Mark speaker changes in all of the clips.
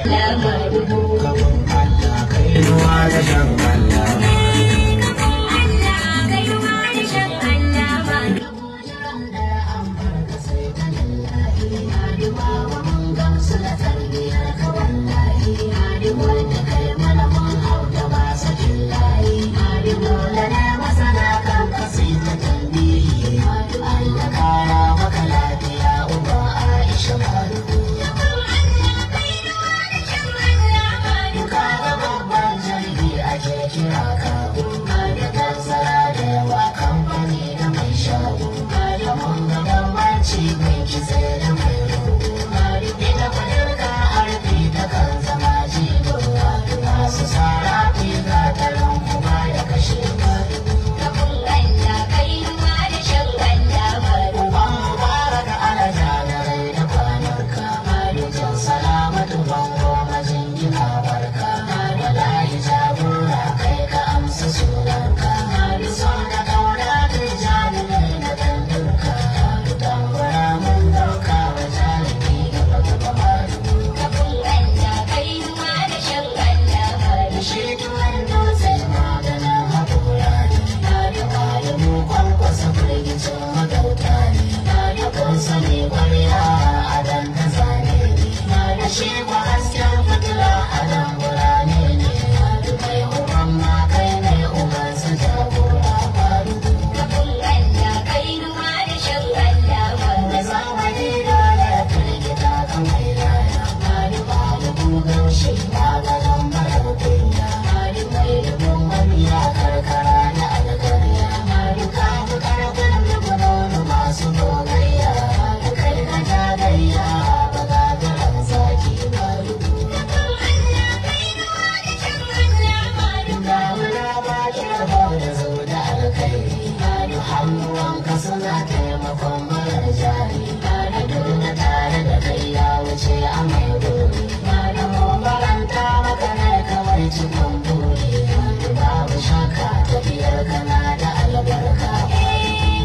Speaker 1: Allah madugu.
Speaker 2: Gaban Allah kai ruwa da shan Allah.
Speaker 1: Gaban Allah kai ruwa da shan Allah madugu. Gaban Allah kai ruwa da shan Allah madugu. Gaban Allah kai ruwa da shan Allah madugu.
Speaker 2: Salamatu bango majingina barka wallahi jagora kai ka amsa sunanka son da kauna kai jarumi na dandinka tambara mun dauka wa jarumi gaba gaba maru
Speaker 1: Gaban Allah kai ruwa da shan Allah madugu.
Speaker 2: shi tuwon dutse maganin haƙora ne da malamu kwankwasa firgicin magauta ne da kun sani kwarya a dan ta zane ne da shi kwa hasken fitila a dan burane ne da kai uban ma kai ne uban su jagora faru
Speaker 1: Gaban Allah kai ruwa da shan Allah madugu.
Speaker 2: da zamani dole firgita kan mai laya da malamu gaushi maganin marar kunya da mai dubun mabiya karkara da alkarya da kamu karfin dubunono masu gogayya da kai ka jagayya ba gagaran zaki ba dubu.
Speaker 1: Gaban Allah kai ruwa da shan Allah madugu.
Speaker 2: Damuna ba ki rabo da zo da alkhairi hannuwanka suna taimakon marar jari da duk da tare da kai ya wuce a mai gori da mu baranta maka ne kawai cikin buri babu shakka tafiyar kana da albarka.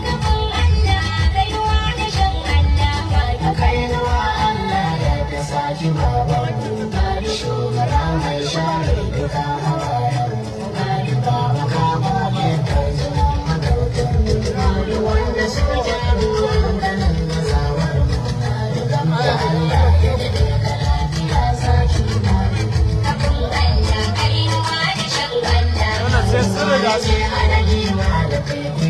Speaker 1: Gaban Allah kai ruwa da shan Allah madugu.
Speaker 2: Kai ruwa Allah ya da saki babanmu shugaba mai share duka hawayenmu baba ka goge tarjuman magautanmu wanda suke ruwan ganin gazawar mu gam da Allah ya daɗe ka lafiya zaki madugu.
Speaker 1: Gaban Allah kai ruwa da shan Allah madugu.
Speaker 2: Ce adadi ma da kai.